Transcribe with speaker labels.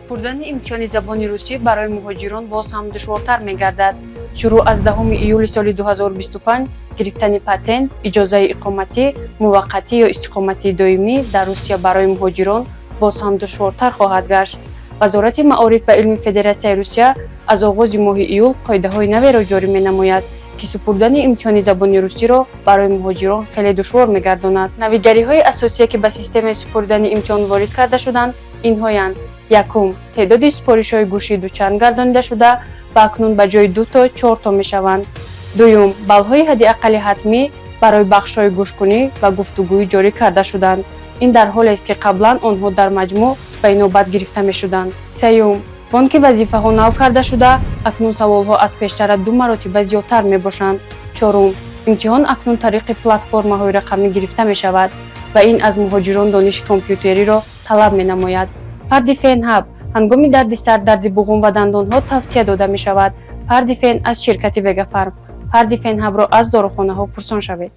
Speaker 1: Супурдани имтиҳони забони русӣ барои муҳоҷирон боз ҳам душвортар мегардад. Шурӯъ аз 10 июли соли 2025 гирифтани патент, иҷозаи иқоматӣ муваққатӣ ё истиқоматии доимӣ дар Русия барои муҳоҷирон боз ҳам душвортар хоҳад гашт. Вазорати маориф ва илми Федератсияи Русия аз оғози моҳи июл қоидаҳои наверо ҷорӣ менамояд, ки супурдани имтиҳони забони русиро барои муҳоҷирон хеле душвор мегардонад. Навигариҳои асосие, ки ба системаи супурдани имтиҳон ворид карда шуданд, инҳоянд: якум, теъдоди супоришҳои гӯшӣ дучанд гардонида шуда ва акнун ба ҷои ду то чор то мешаванд. Дуюм, баллҳои ҳадди аққали ҳатмӣ барои бахшҳои гӯшкунӣ ва гуфтугӯӣ ҷорӣ карда шуданд. Ин дар ҳолест, ки қаблан онҳо дар маҷмӯъ ба инобат гирифта мешуданд. Сеюм, бонки вазифаҳо нав карда шуда, акнун саволҳо аз пештара ду маротиба зиёдтар мебошанд. Чорум, имтиҳон акнун тариқи платформаҳои рақамӣ гирифта мешавад ва ин аз муҳоҷирон дониши компютериро талаб менамояд. Пардифен Ҳаб ҳангоми дарди сар, дарди буғум ва дандонҳо тавсия дода мешавад. Пардифен аз ширкати Вегафарм. Пардифен Ҳабро аз дорухонаҳо пурсон шавед.